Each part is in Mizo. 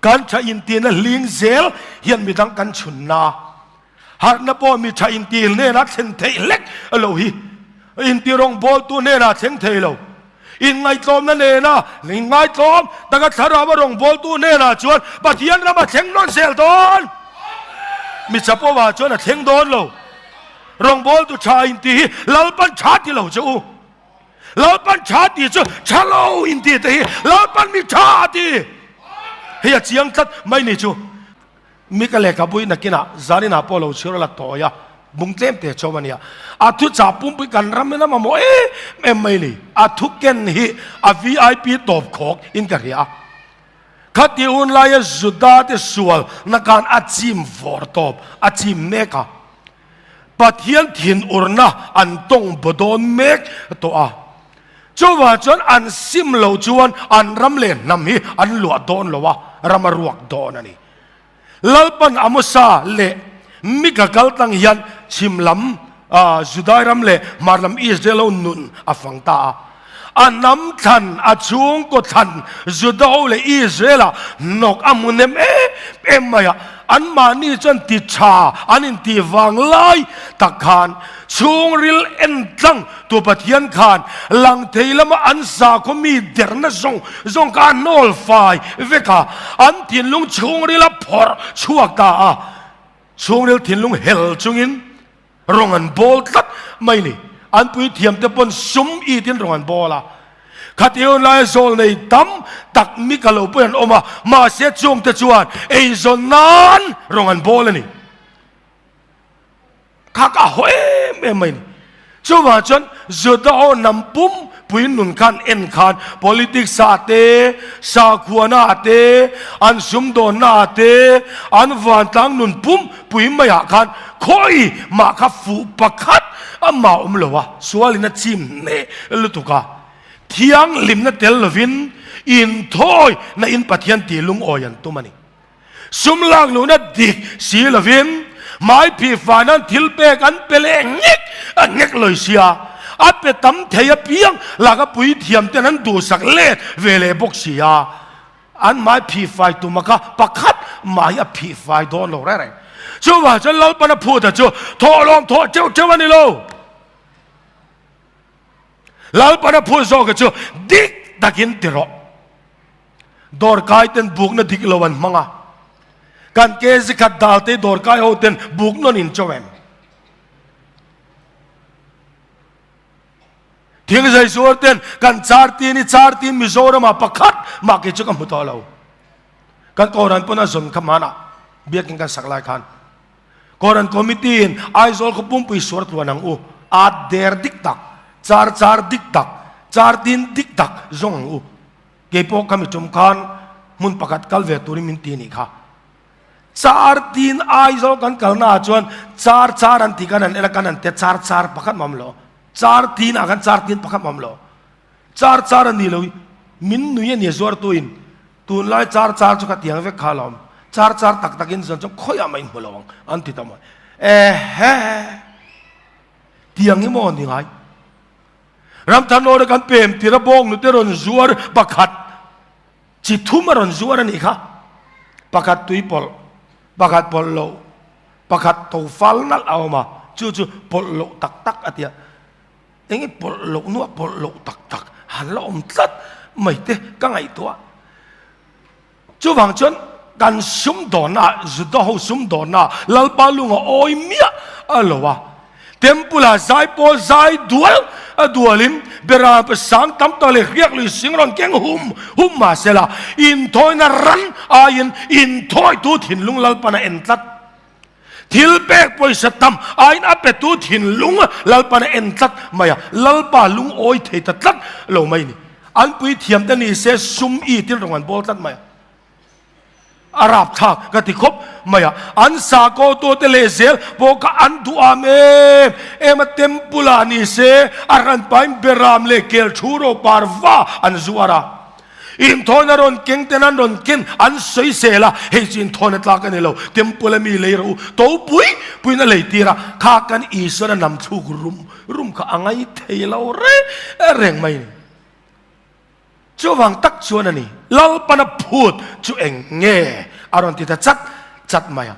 Kan tha intina hling zel hian midang kan chhunna. Harhna pawh mi tha inti hnenah thlen theih hlek a lo hi. Inti rawngbawltu hnenah thleng thei lo. Inngaihtlawmna nena inngaihtlawm taka thlarau a rawngbawltu hnenah chuan Pathian ram a thleng nawn zel dawn. Mi chapo ah chuan a thleng dawn lo. Rawngbawltu tha inti hi Lalpan tha ti lo che u. Lalpan tha ti chu tha lo inti te hi Lalpan mi tha a ti. Hei a chiang tlat mai ni chu. Mi ka lehkhabu hi nakinah zaninah pawh lo chhiar la tawi a, bung tlem te chauh a nia. A thuchah pumpui kan ram in a mamawh em em mai ni. A thu ken hi a VIP tawp khawk in ka hria a. Khati hun laia Juda te sual na khan a chim vawr tawp, a chim mek a. Pathian thinurna an tawng baw dawn mek tawh a. Chuvang chuan an sim lo chuan an ram leh hnam hi an luah dawn lo a, ram a ruak dawn a ni. Lalpan Amosa leh Mika kal tlang hian chhim lam Judai ram leh hmar lam Israel ho nun a fang ta a. A hnam thlan, a chhungkaw thlan Juda ho leh Israel-ah hnawk a hmu nem em em mai a. Anmahni chuan ti tha an intih vang lai tak khan chhungril en tlang tu Pathian khan lang thei lama an sakhaw mi derna zawng zawng kha a hnawl fai vek a, an thinlung chhungril a phawrh chhuak ta a, chhungril thinlung hel chungin rawng an bawl tlat mai ni. An puithiamte pawn sum itin rawng an bawl a. Khati hun laia zawl nei tam tak mi ka lo pawhin an awm a, mahse chungte chuan eizawn nan rawng an bawl a ni. Kha ka haw em em mai ni. Chuvang chuan Juda ho hnam pum pui nun khan en khan politics ah te, sakhuana ah te, an sumdawnna ah te, an vantlang nun pum pui mai ah khan khawi mah kha fuh pakhat amah awm lo a, sualin a chim hneh lutuk a. Thianghlimna tel lovin inthawi na in Pathian tih lungawi an tum a ni. Sum lak luhna dik si lovin hmai phih fah nan thil pek an pe leh ngek a ngek lawi sia, a pe tam thei apiang laka puithiam ten an duhsak let ve leh bawk si a, an hmai phih fai tuma kha pakhat mah hi a phih fai dawn lo reng reng. Chuvang chuan Lalpana phuta chu thawhlawm thawh teuh teuh a ni lo. Lalpana phut zawka chu dik takin ti rawh. Dawrkai ten bukna dik lo an hmang a, kan ke zikhat dal te dawrkai ho ten buk nawn in cho em? Thingzai zuar ten kan char tin i char tin Mizoram ah pakhat mah ke chu ka hmu tawh lo. Kan Koran pawn a zawn kha hmanah biakin kan sak lai khan Koran committee in Aizawl khaw pumpui suar tluan ang u, at der dik tak, char char dik tak, char tin dik tak zawng ang u. Kei pawh ka mi tum khan hmun pakhat kal ve turin min ti a nih kha. Char tin Aizawl kan kalna ah chuan char char an tih khan an en a, kan an te char char pakhat mah awm lo. Char tin ah khan char tin pakhat mah awm lo. Char char a ni lo i min nui a ni zuartu in tunlai char char chu ka tiang vek kha alawm. Char char tak tak in zan chuan khawiah mah in hmu lo ang an ti ta maw. Ehe! Tiang hi maw ni ngai? Ramthanawra kan pem tir a bawng nute rawn zuar pakhat chi thum a rawn zuar a nih kha. Pakhat tui pawlh, pakhat pawlh loh, pakhat to fal nalh a awm a, chu chu pawlh loh tak tak a ti a. Enge pawlh loh nuah pawlh loh tak tak han la awm tlat mai te ka ngaihtuah. Chuvang chuan kan sumdawnna, Juda ho sumdawnna Lalpa lunga awi miah a lo a. Temple-ah zai pawl zai dual a dualin bera sang tam tak leh hriak lui sing rawn keng hum hum mah se la, inthawina ran aiin inthawitu thinlung Lalpan a en tlat. Thil pek pawisa tam aiin a petu thinlung Lalpan a en tlat mai a, Lalpa lungawi thei ta tlat lo mai ni. An puithiam te ni se sum i tin rawn an bawl tlat mai a, a rapthlak ka ti khawp mai a. An sakawtu te leh zel pawh kha an duh am em em a, temple ah ni se a hranpain beram leh kel thu ro par va an zuar a. Inthawina rawn keng ten an rawn ken an sawi sel a, hei chu inthawina tlak a ni lo, temple a mi lei rawh u, to pui puiin a lei tir a, kha kan Isuan a nam thluk rum rum kha a ngai thei lo reng reng mai ni. Chuvang tak chuan a ni, Lalpana phut chu eng nge? a rawn ti ta chat chat mai a.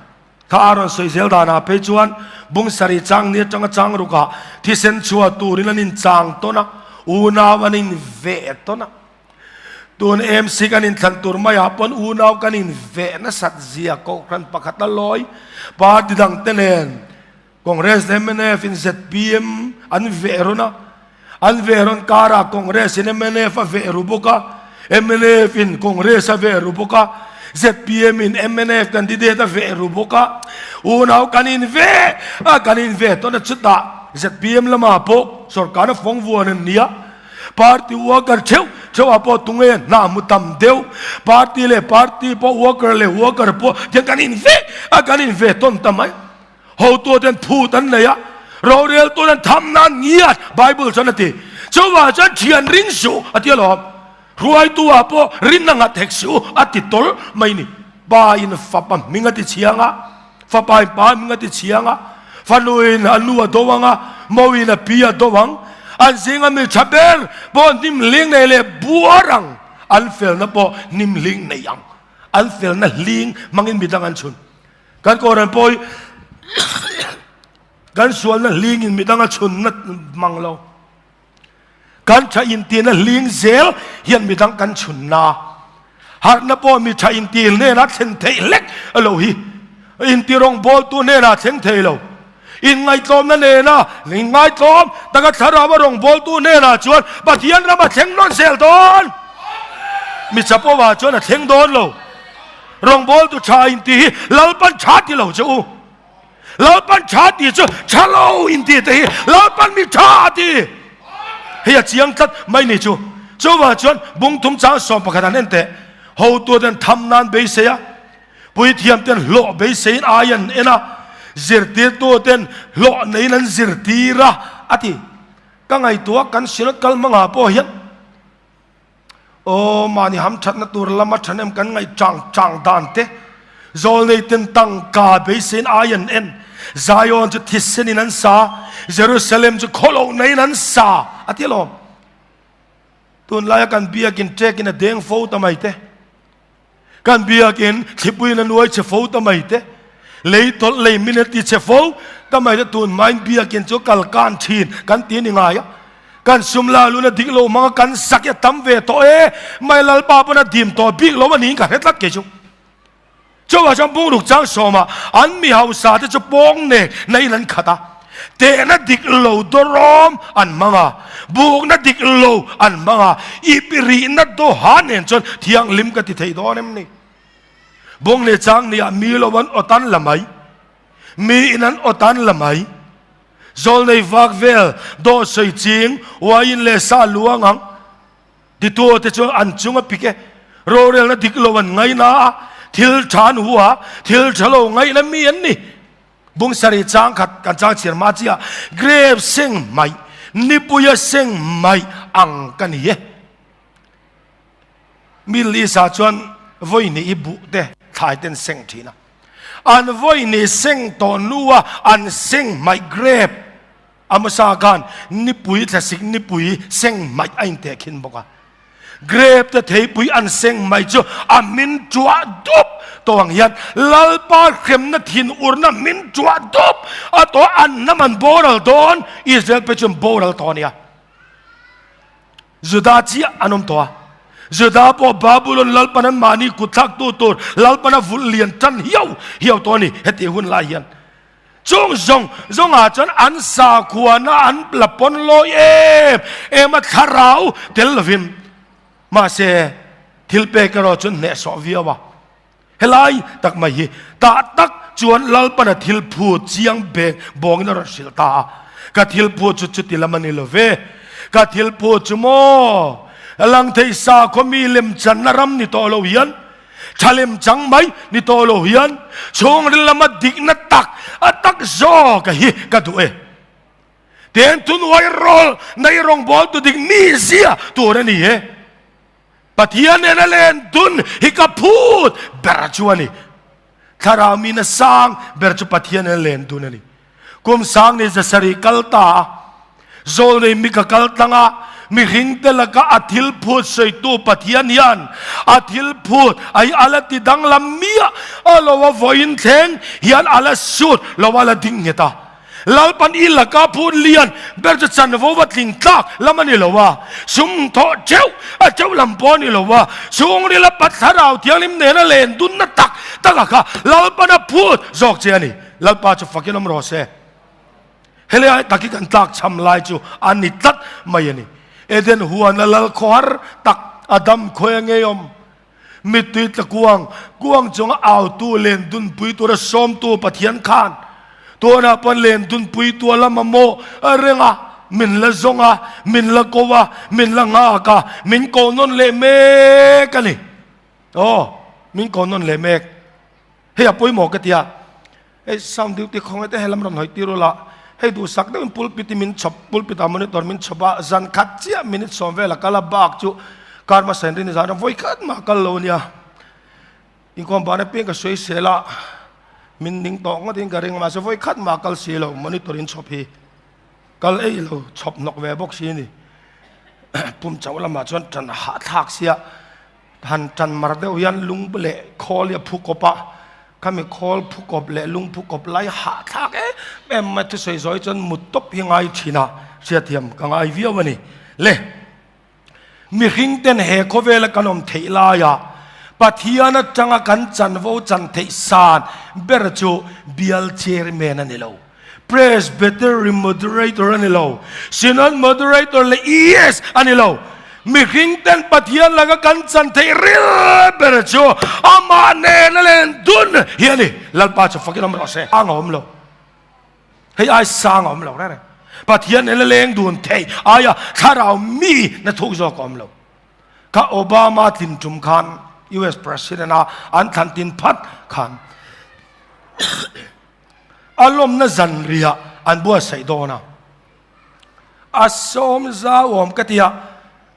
Kha a rawn sawi zel danah phei chuan bung sarih chang ni atanga chang rukah thisen chhuah turin an inchang tawn a, unau an inveh tawn a. Tun MC kan inthlan tur maiah pawn unau kan inveh nasat zia kohhran pakhat a lawi party dangte nen Congress leh mnf in zpm an veh rawn a, an veh rawn karah Congress in mnf a veh ru bawk a, mnf in Congress a veh ru bawk a, zpm in mnf candidate a veh ru bawk a, unau kan in veh a, kan in veh tawn a chutah zpm lamah pawh sorkar a fawng vuan an nia, party worker theuh theuh ah pawh tunge hna hmu tam deuh, party leh party pawh worker leh worker pawh tiang kan in veh a, kan in veh tawn ta mai. Hotuaten phut an nei a, roreltu'n an tham nan ngiat, Bible chuan a ti. Chuvang chuan thian ring suh a ti alawm. Hruaitu ah pawh rinna nghat hek suh a ti tawlh mai ni. Pa in fapa hming a ti chhiang a, fapa in pa hming a ti chhiang a, fanu in a nu a do ang a, mo in a pi a do ang. An zinga mi tha ber pawh hnim hling nei leh buar ang, an felna pawh hnim hling nei ang. An felna hling hmangin midang an chhun. Kan Koran pawh hi kan sualna hlingin midang a chhunna mang lo. Kan tha intina hling zel hian midang kan chhunna. Harhna pawh mi tha inti hnenah thlen theih hlek a lo hi. Inti rawngbawltu hnenah thleng thei lo. Inngaihtlawmna nena inngaihtlawm taka thlarau a rawngbawltu hnenah chuan Pathian ram a thleng nawn zel dawn. Mi chapo-ah chuan a thleng dawn lo. Rawngbawltu tha inti hi Lalpan tha ti lo che u. Lalpan tha ti chu tha lo inti te hi Lalpan mi tha a ti. Hei a chiang tlat mai ni chu. Chuvang chuan bungthum chang 11 an en teh. Hotu ten tham nan beisei a, puithiam ten hlawh beiseiin ai an en a, zirtirtu ten hlawh neiin an zirtir a, a ti. Ka ngaihtuah kan Synod kal hmangah pawh hian Aw, mahni hamthatna tur lama thahnem kan ngaih chang chang dan te, zawlnei ten tangka beiseiin ai an en, Zion chu thisenin an sa, Jerusalem chu khawlo naiin an sa, a ti alawm. Tunlaia kan biakin ṭekin a deng fo ta mai te. Kan biakin thlipuiin a nuai che fo ta mai te, lei tawlh lei min a ti che fo ta mai te, tun hmain biakin chu kal kan thin kan ti a ni ngai a, kan sum la lun a dik lo hmang a kan sak hi a tam ve tawh e, mai Lalpa pawn a dim tawh bik lo a niin ka hre tlat kei chu. Chuvah chuan bungruk chang sawmah an mi hausa te chu pawng nek naiin an khat a, Tehna dik lo dawrawm an hmang a, bukna dik lo an hmang a, ip rihna dawha nen chuan thianghlim ka ti thei dawn em ni? Bawng leh chang nia mi lo an awt an la mai, mi in an awt an la mai. Zawlnei vak vel, dawh sawi ching, uaiin leh sa luang ang titu te chuan an chung a pik e. Rorelna dik lo an ngaina a, thil tha an hu a, thil tha lo ngaihna mi an ni. Bung sarih chang khat kan chang chhiar hma chiah grape seng mai, nipuia seng mai ang ka ni e. Middle East ah chuan vawi hnih hi buh te thlai ten seng thin a. An vawi hnih seng tawh hnua an seng hmaih grape a hmasa khan nipui thlasik nipui seng hmaih a intehkhin bawk a. Grape te theipui an seng mai chu a hmin tuah dup tawh ang hian Lalpa hremna thin urna hmin tuah dup a tawh an hnam an boral dawn Israel pe chu an boral tawh a nia. Juda chiah an awm tawh a. Juda pawh Babulon Lalpan an mahni kutthlak tu tur Lalpan a vulh lian tan hiau hiau tawh a ni heti hun lai hian. Chung zawng zawngah chuan an sakhuana an la pawn lawi em em a, thlarau tel lovin. Mahse, thil pek erawh chuan hnehsawh viau a. Helai tak mai hi tah tak chuan Lalpana thil phut chiang beng bawngin a rawn hrilh ta a. Ka thil phut chu chuti lam a ni lo ve. Ka thil phut chu maw lang thei sakhaw mi lemchanna ram ni tawh lo hian, Thalem chang mai ni tawh lo hian chhungril lama dikna tak a tak zawk a hi ka duh e. Tiang thunuai rawl nei rawngbawltu dik mi zia tur a ni e. Pathian nena len dun hi ka phut ber chu a ni. Thlarau mina sang ber chu Pathian nena len dun a ni. Kum sang ni zasarih kal ta a, zawl nei mi ka kal tlang a, Mihringte laka a thil phut sawitu Pathian hian a thil phut a hi a la ti danglam miah a lo a, vawiin thleng hian a la sut lo a la ding nghet a. Lalpan i laka phut lian ber chu chanvo va tling tlak lam a ni lo a, sum thawh teuh a teuh lam pawh a ni lo a, chhungrila Pat Thlarau Thianghlim nena len dunna tak tak a kha Lalpan a phut zawk che a ni. Lalpa chu fakin awm rawh se. Helai tak hi kan tlak cham lai chu a ni tlat mai a ni. Eden huana lal khawhar tak Adam khawi a ngei awm. Mittui tla kuang, kuang chunga autu len dunpui tura sawmtu Pathian khan tunah pawn len dunpui tua la mamawh a reng a, min la zawng a, min la ko a, min la nghak a, min ko nawn leh mek a ni. Aw, min ko nawn leh mek. Hei a pawimawh ka ti a, hei sound duty khawngaih te helam rawn hawi tir ula, hei duhsak deuhin pulpit hi min chhawp, pulpit ah monitor min chhawp a, zan khat chiah minute sawm vel a kal a, bak chu kar hmasa in rin zan a vawi khat mah a kal lo ania. Inkhawm ban apiang ka sawi sel a, min ning tawh ngawt in ka ring a, mahse vawi khat mah a kal si lo monitor in chhawp hi. Kal ei lo chhawp hnawk ve bawk si a ni. Pum chauh lamah chuan tan a hahthlak sia. Han tan mar deuh hian lung leh khawl hi a phu kawp a, khami khawl phu kawp leh lung phu kawp lai hahthlak em em mai thusawi zawi chuan mut tawp hi ngai thin a, hriatthiam ka ngai viau a ni. Le, mihring ten he khawvela kan awm theih laia Pathian atanga kan chanvo chan theih san ber chu bial chairman a ni lo, Presbytery moderator a ni lo, Synod moderator leh ES a ni lo. Mihring ten Pathian laka kan chan theih ril ber chu amah nena len dun hi a ni. Lalpa chu fakin awm rawh se. Sang a awm lo. Hei ai sang a awm lo reng reng. Pathian nena leng dun theih aia thlarau mi na thuk zawk a awm lo. Kha Obama tlin tum khan US President a an thlan tin phat khan A lawmna zanriah an buatsaih dawn a. A sawm zauawm ka ti a,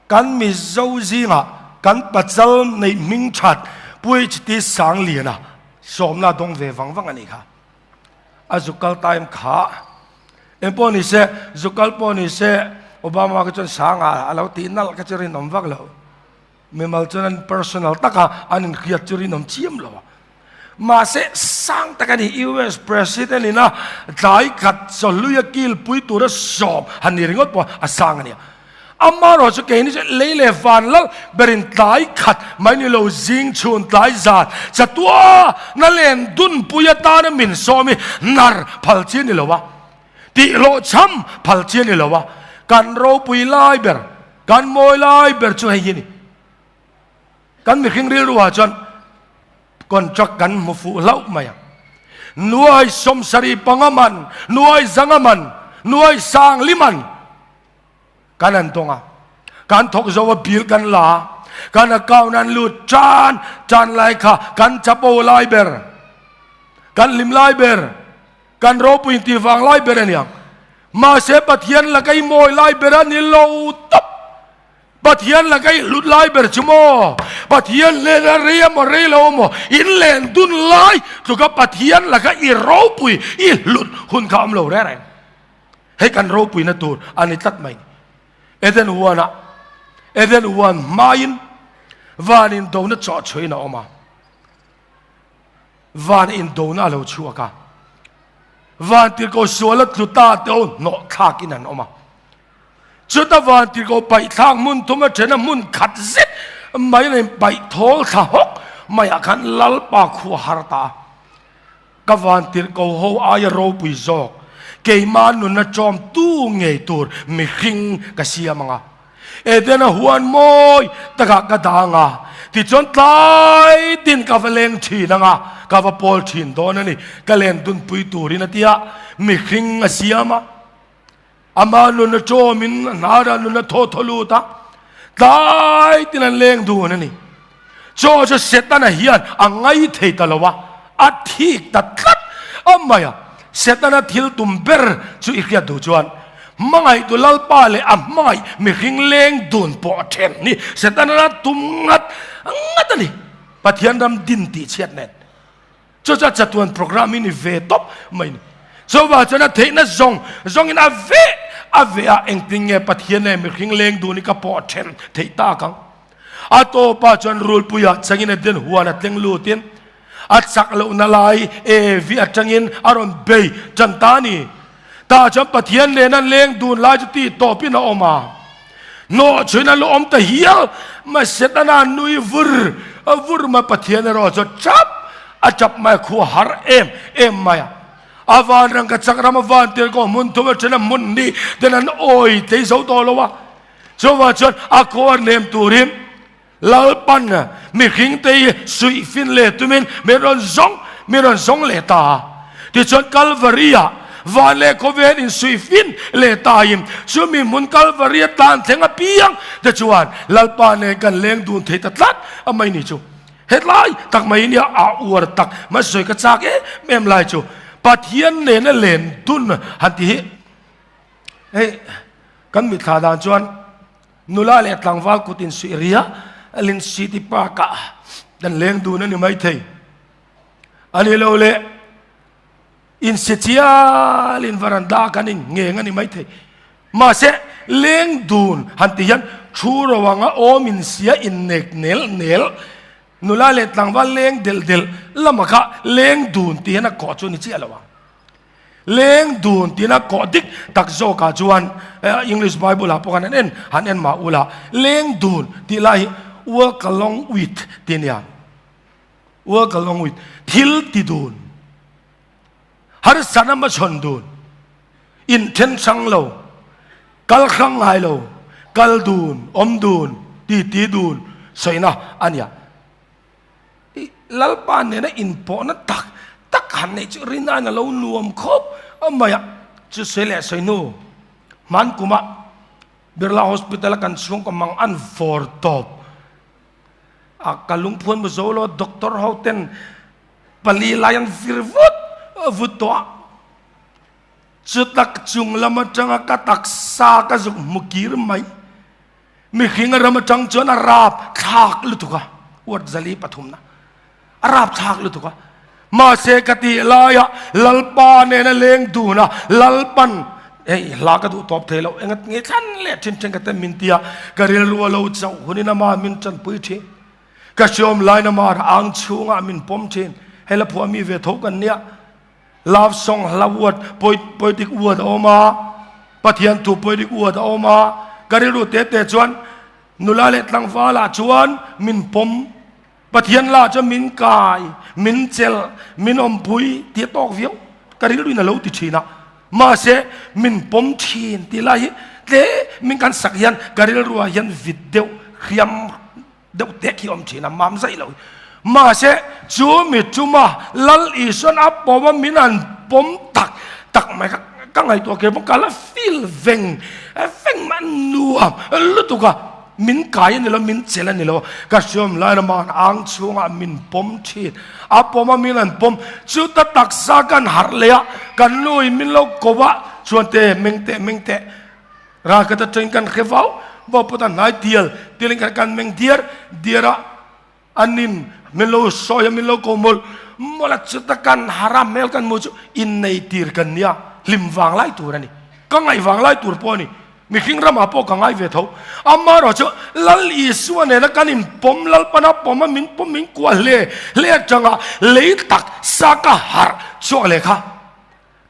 kan Mizo zingah kan pachal neih hming that Puichiti Sangliana sawmna a dawng ve vang vang a nih kha. A zuk kal time kha eng pawh ni se, zuk kal pawh ni se Obama kha chuan Sanga a lo tih nalh kha chu rinawm vak lo. Mimal chuan an personal taka an inhriat chu rinawm chiam lo a. Mahse, sang tak a ni, US President ina tlai khat chawhlui a kilpui tura sawm han ni ringawt pawh a sang a nia. Amaherawh chu keini chu lei leh van lal berin tlai khat mai ni lo zing chhun tlai zan chatua na len dunpui atana min sawm hi nar phal chi a ni lo a, tihhlawhchham phal chi a ni lo a, kan ropui lai ber, kan mawi lai ber chu hei hi a ni. Kan mihring rilruah chuan contract kan hmu fuh hlauh mai ang. Nuai sawmsarih panga man, nuai zanga man, nuai sangli man kan han dawng a. Kan thawk zo a bill kan la a, kan account an lut tan tan lai kha kan chapo lai ber, kan hlim lai ber, kan ropui intih vang lai ber a ni ang. Mahse Pathian laka i mawi lai ber a ni lo tawp. Pathian laka i hlut lai ber chu maw? Pathian hnen a rei emaw rei lo emaw in len dun lai tluka Pathian laka i ropui i hlut hun kha awm lo reng reng. Hei kan ropuina tur a ni tlat mai. Eden huanah Eden huan hmain van indona chawhchhuahin a awm a. Van indona a lo chhuak a. Van tirhkoh suala tlu ta te ho hnawh thlakin an awm a. Chuta vantirhkoh paihthlak hmun thum a then a hmun khat zet mai a inpaih thawl thla hawk maiah khan Lalpa khu a har ta a. Ka vantirhkoh ho aia ropui zawk, keimah nunna ṭawm tu ngei tur mihring ka siam ang a. Edena huan mawi takah ka dang a, tichuan tlai tin ka va leng ṭhin ang a, ka va pawl ṭhin dawn a ni, ka len dunpui turin a ti a, mihring a siam a. Ama nun a ṭawmin a hnarah nun a thaw thaw lut a, tlai tin an leng dun a ni. Chaw chu Setana hian a ngai thei ta lo a, a thik ta tlat a mai a. Setana thil tum ber chu i hriat duh chuan hmangaihtu Lalpa leh a hmangaih mihring leng dun pawh a then ni. Setana tum ngat ngat a ni. Pathian ram din tih chhiat nen. Chu chu a chatuan program hi ni ve tawp mai ni. Chuvang chuan a theihna zawng zawngin a veh A veh a engtin nge Pathian leh mihring leng dun hi ka pawh then theih tak ang? A tawpah chuan rulpuiah changin Eden huan a tleng lutin a chak lohna lai Evi atangin a rawn bei tan ta a ni. Tah chuan Pathian nena leng dun lai chu tih tawpin a awm a. Hnawh chhuin a lu awm ta hial mai Setana nui vur vur mai Pathian erawh chu tap a tap mai khua har em em mai a. A van rang ka chak ram a van tir ko hmun thum a then a hmun ni ten an awi tlei zo tawh lo a. Chuvang chuan a khaw nem turin Lalpan mihring te hi suih fin leh tumin min rawn zawng min rawn zawng leh ta a. Tichuan Kalvari ah van leh khawvel in suih fin leh ta in chumi hmun Kalvari a tlan thleng apiang te chuan Lalpa nen kan leng dun thei ta tlat a mai ni chu. Hetlai tak mai nia a uar tak mai sawi ka chak em em lai chu Pathian nena len dun han ti hi hei kan mitthla dan chuan Nula leh tlangval kut insuih ria Lin City Park ah kan leng dun a ni maithei. A ni lo le insi chial in varanda kan in ngeng a ni maithei. Mahse leng dun han ti hian thu ro anga awm insia innek nel nel nula leh tlangval leng delh delh lama kha leng dun ti hian a kawh chu a ni chiah lo ang. Leng dun tina kawh dik tak zawkah chuan English Bible ah pawh khan an en han en mah ula leng dun tih lai hi walk along with tih a nia. Walk along with thil ti dun harsatna hmachhawn dun inthen hrang lo kal hrang ngai lo kal dun awm dun ti ti dun sawina a nia. I Lalpa nena inpawhna tak tak han neih chu rinaiin a lo nuam khawp a mai a, chu sawi leh sawi hnu hman kuma Birla Hospital a kan chhungkaw mang an vawr tawp a, ka lungphuan mu zo lo doctor ho ten pali lai an vir vut vut tawh a, chutak chung lam atanga ka taksa ka zuk hmu kir mai. Mihring a ram atang chuan a rap thlak lutuk a, word zali pathumna, a rap thlak lutuk a. Mahse ka tih laia Lalpa nena leng dun a, Lalpan hei hla ka duh tawp thei lo, engat nge thlan leh thin then ka ten min ti a, ka rilru a lo chauh hunin ama min tanpui thin. Ka hriawm lain ama ang chhungah min pawm thin. Hei la phuah mi ve tho kan nia. Love song hla word poetic word a awm a, Pathian thu poetic word a awm a, ka rilru te te chuan nula leh tlangval ah chuan min pawm, Pathian lah chuan min kai, min chelh, min awmpui tih a tawk viau, ka rilru in a lo ti thin a, mahse min pawm thin tih lai hi tlem in kan sak hian ka rilru ah hian vit deuh hriam deuh tek hi awm thin a, mam zaih lo hi. Mahse, chu mi chuma Lal Isuan a pawm a min an pawm tak tak mai kha ka ngaihtuah kir bawk, ka la feel veng veng mai a nuam lutuk a, min kai a ni lo, min chelh a ni lo, ka hriawm lai rama ang chhungah min pawm thin, a pawm a min an pawm, chuta taksa kan harh leh a, kan nu in min lo ko a, chuan te meng teh meng teh. Ralkhat atangin kan hre vau vau pawt a hnai tial tialin kan kan meng diar diar a, anin min lo sawi a min lo ko mawlh mawlh a chuta kan haram hmel kan hmuh chu innei tir kan nia hlim vang lai tur a ni ka ngaih vang lai tur pawh a ni mihring ramah pawh ka ngai ve tho amaherawh chu Lal Isua nena kan inpawm Lalpana pawm a min pawm min kuah hle hle atanga lei tak sa ka harh chhuak leh kha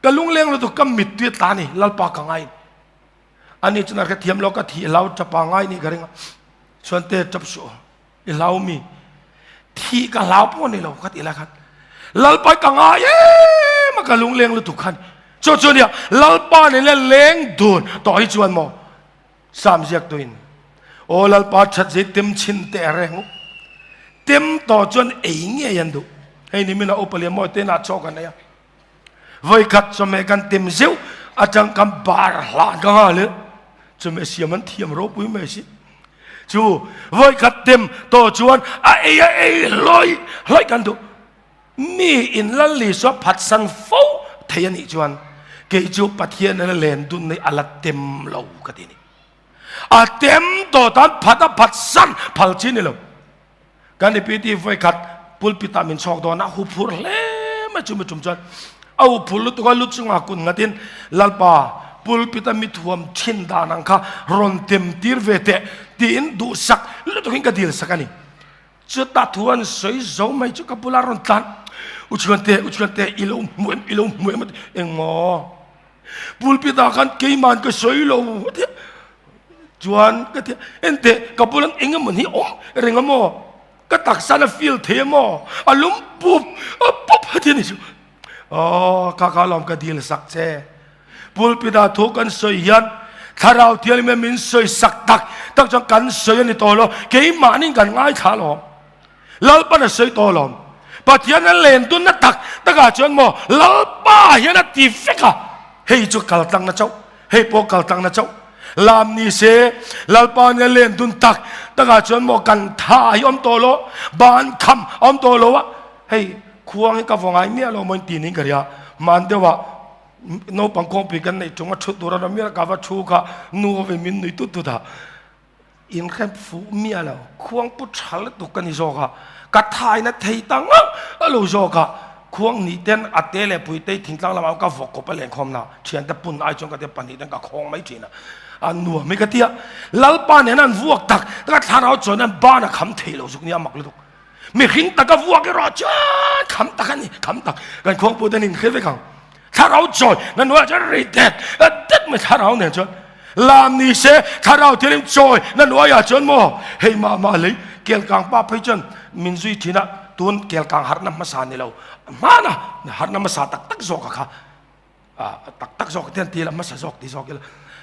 Ka lungleng lutuk ka mittui a tla ni Lalpa ka ngai ani chuan a hrethiam lo ka thi hlau tapa ngai ni ka ring a chuan te tap suh i hlau mi thi ka hlau pawh ni lo ka ti lai khan Lalpa ka ngai em a ka lungleng lutuk khan chu chu nia Lalpa ni le leng dun tawh hi chuan maw Sam ziak tuin aw Lalpa that zei tem chin te reng tem tawh chuan ei ngei an duh hei ni mina upa lian mawi te na chaw kan nei a Voikhat chawhmeh kan tem zeuh atang kan bar hlan ka nga le chawhmeh siam an thiam ropui mai si chu voikhat tem to chuan a ei a ei hloi hloi kan duh mi in lal li so phatsan fo thei ani chuan kei chu Pathian an len dun nei ala tem lo ka ti ni a tem to tan phat a phatsan phal chi ni lo Kan deputy voikhat pulpit ah min chhawk dawn a huphur hle mai chu mi tum chuan a huphur lutuk a lu chungah kun ngatin Lalpa pulpit a mi thuam thin dan ang kha rawn tem tir ve teh tiin duhsak lutukin ka dil sak a ni. Chutah thu an sawi zo mai chu ka bula rawn tlan, U Chhuante, U Chhuante, i lo hmu em, i lo hmu em a ti. Engmaw? Pulpit ah khan keiman ka sawi lo a ti a. Chuan ka ti a, Enteh, ka bulan eng emaw hi awm reng a maw? Ka taksa na feel thei a maw? A lum pup pup a ti a ni chu. Aw, ka ka lawm ka dil sak che. Pulpit ah thu kan sawi hian Thlarau Thianghlim hian min sawi sak tak tak chuan kan sawi a ni tawh lo, keimahni kan ngaithla alawm. Lalpan a sawi tawh alawm. Pathian a len dunna tak takah chuan maw Lalpa hian a ti vek a, hei chu kal tlangna chauh, hei pawh kal tlangna chauh. Lam ni se Lalpa nia len dun tak takah chuan maw kan tha hi awm tawh lo, ban kham a awm tawh lo a, hei khuang hi ka vaw ngai miah lo maw in ti niin ka ria, hman deuhah Naupang kawngpui kan neih ṭung a ṭhut tur a ram mial ka va ṭhu kha nu hovin min nui tut tut a, in hrem fuh miah lo, khuang pu ṭha lutuk ka ni zawk a, ka thaina thei ta ngang a lo zawk a, khuang nih ten a te leh puitei thingtlang lamah ka vawk kawp a lenkhawm na, ṭhiante pun ai chuan ka tia pahnih ten ka khawng mai ṭhin a, a nuam hi ka tia, Lalpa nen an vuak tak tak a thlarau chuan an ban a kham thei lo zuk nia mak lutuk. Mihring taka vuak erawh chuan kham tak a ni, kham tak. Kan khuangpu te nin hre vek ang. Thlarau chawi na hnuaiah chuan ri det det mai thlarau nen chuan. Lam ni se thlarau thianghlim chawi na hnuaiah chuan maw hei mah mah lei kelkang pa phei chuan min zui thin a, tun kelkang harhna hmasa ni lo hmana harhna hmasa tak tak zawk a kha tak tak zawk te an ti la hmasa zawk ti zawk ila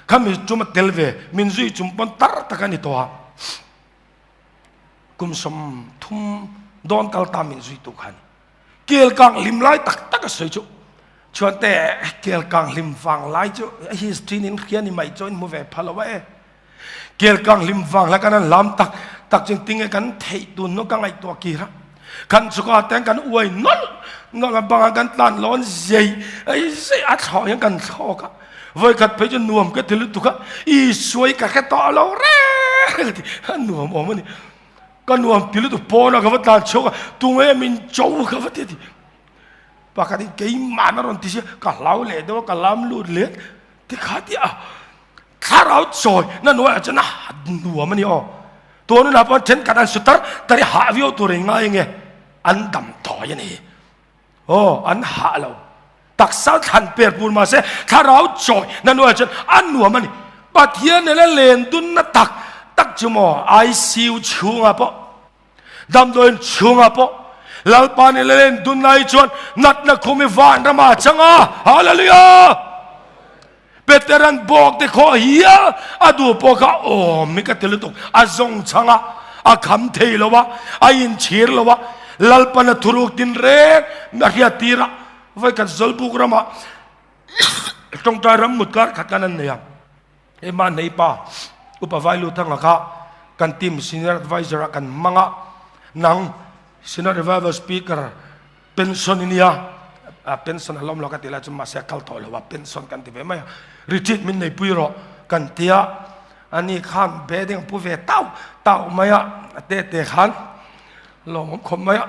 khami chuma tel ve min zui chung pawn tar tak a ni tawh a. Kum 30 dawn kal ta min zuitu kha a ni. Kelkang hlim lai tak tak a sawi chu. Chuan te kelkang hlim vang lai chu history nin hria ni mai chuan hmu ve pha lo a e. Kelkang hlim vang lai kan an lam tak tak chu tinge kan theih tun no ka ngaihtuah kir a. Kan chukah ten kan uai nawlh nawlh a bangah kan tlan lawn zei zei a thlawh hian kan thlawk a. Voi khat phei chu nuam ka ti lutuk a, Isua hi ka hre tawh lo reng a ti, a nuam awm a ni. Ka nuam ti lutuk pawnah ka va tlan chhuak a, tunge min cho ka va ti a ti. Pakhat in keimah na rawn ti sia, ka hlau leh deuh a, ka lam lut leh ti kha ti a. Thlarau chawi na hnuaiah chuan a nuam a ni aw. Tun hunah pawh thenkhat an su tar tar i hah viau tur in ngai nge an dam tawi a ni. Aw, an hah lo. Taksa thlan per pur mahse thlarau chawi na hnuaiah chuan a nuam a ni. Pathian nena len dunna tak tak chu maw ICU chhungah pawh Damdawiin chhungah pawh Lalpa nih leh in dunlai chuan natna khum i vanram ah chang a. Hallelujah! Peteran bawk te khawh hial a duh pawh kha awm hi ka ti lutuk. A zawng chang a, a kham thei lo a, a inchhir lo a, Lalpan a thuruk tin reng a hriat tir a. Vawikhat Zawlbuk ramah tawngtai ram mut kar khat khan an nei a. Hei mahni pa Upa Vailuthanga kha kan team senior advisor ah kan hmang a, nang senior revival speaker pension i nia, pension a lawm lo ka ti lai chu mahse a kal tawh lo a, pension kan ti ve mai a, retreat min neipui rawh kan ti a, ani khan bedding a pu ve tauh tauh mai a, a te te khan lawmawm khawp mai a.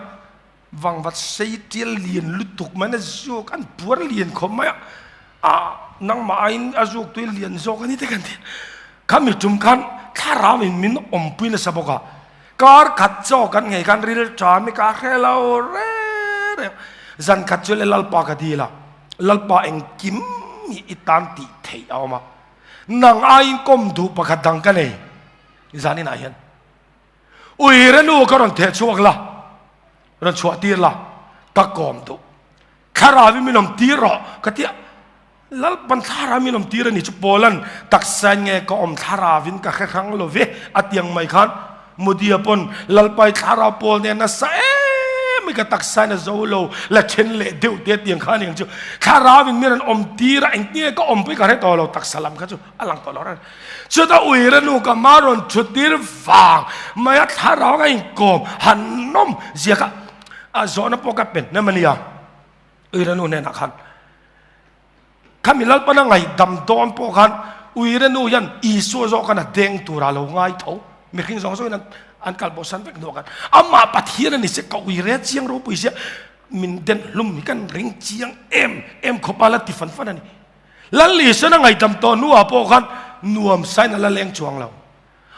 Vangvat sei tial lian lutuk mai na zuk an puar lian khawp mai a, a nangmah aiin a zuk tui lian zawk a ni te kan ti. Khami tum khan thlarau in min awmpui nasa bawk a, kar khat chaw kan nghei khan ril ṭam i ka hre lo reng reng. Zan khat chu le Lalpa ka dil a, Lalpa engkim hi i tan tih theih a awm a, nang aiin kawm duh pakhat dang ka nei zaninah hian. Uire nu ka rawn theh chhuak la, rawn chhuah tir la, ka kawm duh. Thlarau in min awm tir rawh ka ti a, Lalpan thlarau min awm tir a ni chu Paulan taksa in nge ka awm thlarau in ka hre hrang lo ve a tiang mai khan Mudia pawn Lalpai thlarau Paul nen nasa em mai ka taksa in a zo lo la then leh deuh te tiang khan eng chu thlarau in min rawn awm tir a engtin nge ka awm pawh ka hre tawh lo taksa lam kha chu a lang tawh lo reng. Chuta uire nu ka ma rawn thut tir vang mai a thlarau a inkawm han nawm zia kha a zawhna pawh ka pen hnem a nia. Uire nu hnenah khan khami Lalpana ngaihdam dawn pawh khan uire nu hian Isua zawk khan a deng tura lo ngai tho. Mihring zawng zawngin an kal bosan vek hnuah khan amah Pathian a ni se ka uire chiang ropui sia min den hlum hi kan ring chiang em em khawpa la ti fan fan a ni. Lal Isuan a ngaihdam tawh hnuah pawh khan nuam sain a la leng chuang lo.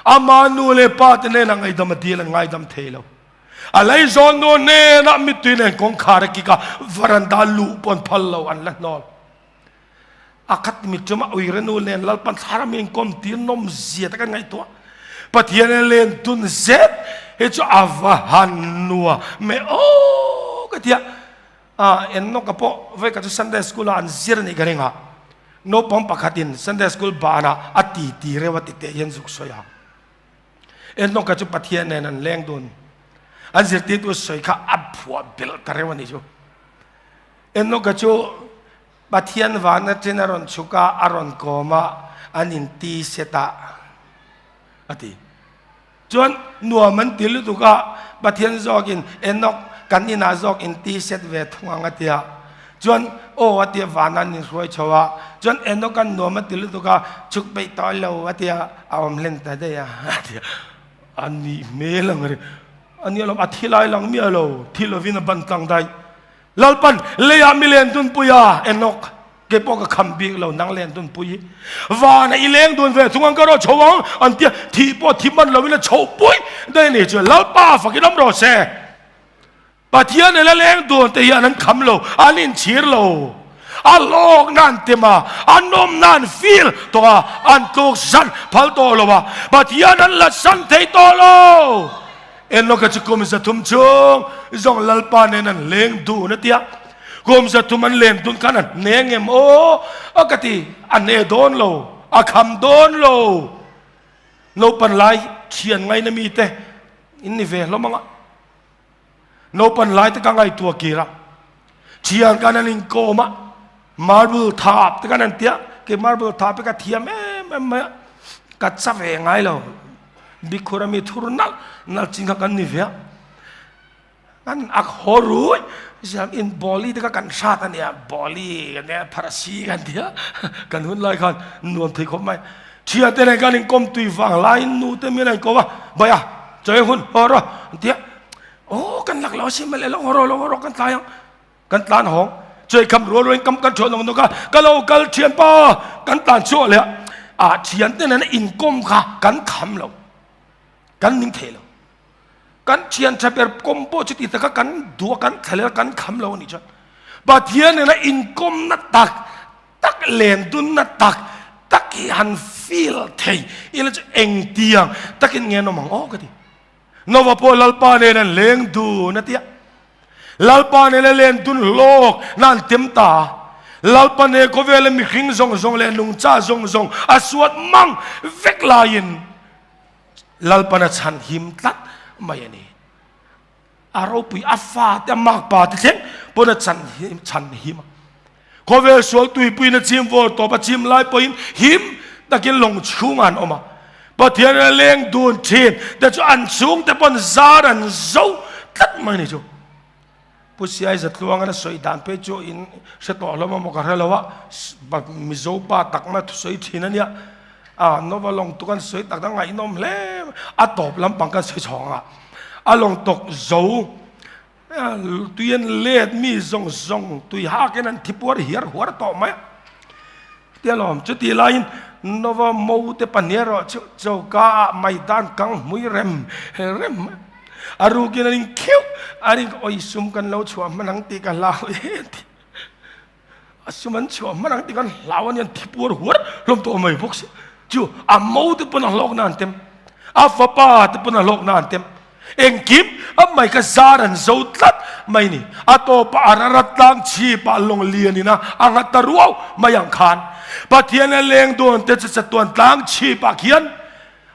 Ama nu leh pa te hnenah ngaihdam a dil an ngaidam thei lo. A leizawn nu hnenah mittui nen kawngkhar a kik a, varanda luh pawh an phal lo, an la hnawl. A khat mit chu mah uire nu nen Lalpan thlarah mi inkawm tir nawm zia te kan ngaihtuah. Pathian in len tun zet hi chu a va han nua me aw ka tia. A ennawka pawh vawikhat chu Sunday school ah an zir anih ka ring a. Naupang pakhatin Sunday school banah a ti ti reuh a ti teh hian zuk sawi a. Ennawka chu Pathian nen an leng dun. An zirtirtu sawi kha a phuah belh ta reuh anih chu. Enoka chu Pathian van aṭin a rawn chhuk a, a rawn kawm a, an inti set a, a ti. Chuan nuam an ti lutuk a, Pathian zawkin Enok kan inah zawk inti set ve thung ang a ti a. Chuan aw a ti a, vanah an inhruai chho a. Chuan Enoka'n nuam a ti lutuk a, chhuk peih tawh lo a ti a, a awm hlen ta daih a, a ti a. A nih hmel ang ri. A nia lawm, a thi lai lang miah lo, thi lovin a ban tlang daih. Lalpan, Leiah mi len dunpui a, Enok, kei pawh ka kham bik lo, nang len dunpui hi. Vanah i leng dun ve thung ang ka rawh chho ang, an tia, thih pawh thi man loin a chho pui daih a ni chu. Lalpa fakin awm rawh se. Pathian ela leng dun te hian an kham lo, an inchhir lo. A hlawkna an tem a, a nawmna an feel tawh a, an tluk zan phal tawh lo a, Pathian an la san thei tawh lo. Enoka chu kum 300 chung zawng Lalpa nen an leng dun a tia. Kum 300 an leng dun khan a hne ngem aw a ka ti, a hne dawn lo, a kham dawn lo. Naupan lai thian ngaina mite in ni ve hlawm ang a. Naupan lai te ka ngaihtuah kir a, thian khan an inkawm a, marble thap te khan an tia, kei marble thap hi ka thiam em em mai a, ka cha ve ngai lo, bikhur ami thur nalh nalh chin kha kan ni ve a, kan ak haw rui siam in bawli te kha kan hrat a nia, bawli kan nia pharasi kan tia, kan hun lai khan nuam thei khawp mai, thian te nen khan inkawm tui vang laiin nu te min a inkawm a, baya chawi hun haw rawh an tia. Aw kan lak lo si male lo hawraw lo hawraw kan tlai ang kan tlan hawng chuai kham rual rual kam kan thuah nawk nawk a ka lo kal thian pa kan tlan chhuah leh a thian te nena inkawm kha kan kham lo kan ning thei lo kan thian tha ber kawm pawh chu ti taka kan duh kan thlaler kan kham lo ani chuan Pathian nena inkawm na tak tak len dun na tak tak hi han feel thei ila chu engtiang takin nge an awm ang aw ka ti. Nova pawh Lalpa nen an leng dun a tia. Lalpa nen a len dun hlawk na an tem ta. Lalpa nen khawvela mihring zawng zawng leh nungcha zawng zawng a suat mang vek laiin Lalpan a chhan him tlat mai a ni. A ropui a fate a makpa te thleng pawn a chan him chhan him a. Khawvel sual tuipuiin a chim vawr tawp a chim lai pawhin him takin lawng chhungah an awm a. Pathian a leng dun thin te chu an chhungte pawn zar an zo tlat mai ni chu. Pu Siai Zatluanga na sawi dan phei chu in hre tawh hlawm a maw ka hre lo a, Mizo pa tak mai thusawi thin a nia. A Nova lawng tuk an sawi tak tak ngaihnawm hle mai. A tawp lampang kan sawi chhawng a, a lawng tawk zo Tui an let mi zawng zawng tui hakin an thi puar hiar huar tawh mai a. Tia lawm chuti laiin Nova mo te pahnih erawh chu choka ah maidan kang hmui rem rem mai. A rukin an inkhiuh a ring awi sum kan lo chhuah hman ang tih ka hlau e ti. A sum an chhuah hman ang tih kan hlau a ni an thi puar huar hlawm tawh mai bawk si. Chu a mo te pawn a hlawkna an tem. A fapa te pawn a hlawkna an tem. Engkim a mai kha zar an zo tlat mai ni. A tawpah a rarat tlang chhipah lawng lian in a a nghat ta ruau mai ang khan Pathian a leng dawn te chu chatuan tlang chhipah khian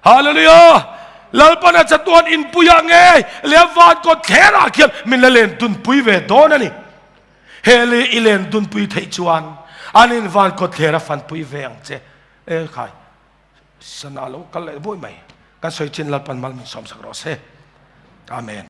Hallelujah! Lalpan a chatuan inpuiah ngei leh van kawt thlerah khian min la len tunpui ve dawn a ni. He lei i len dunpui theih chuan an in van kawtthler a fanpui ve ang che. E khai, sana lo kal leh buai mai. Kan sawi chin Lalpan mal min sawmsak rawh se. Amen.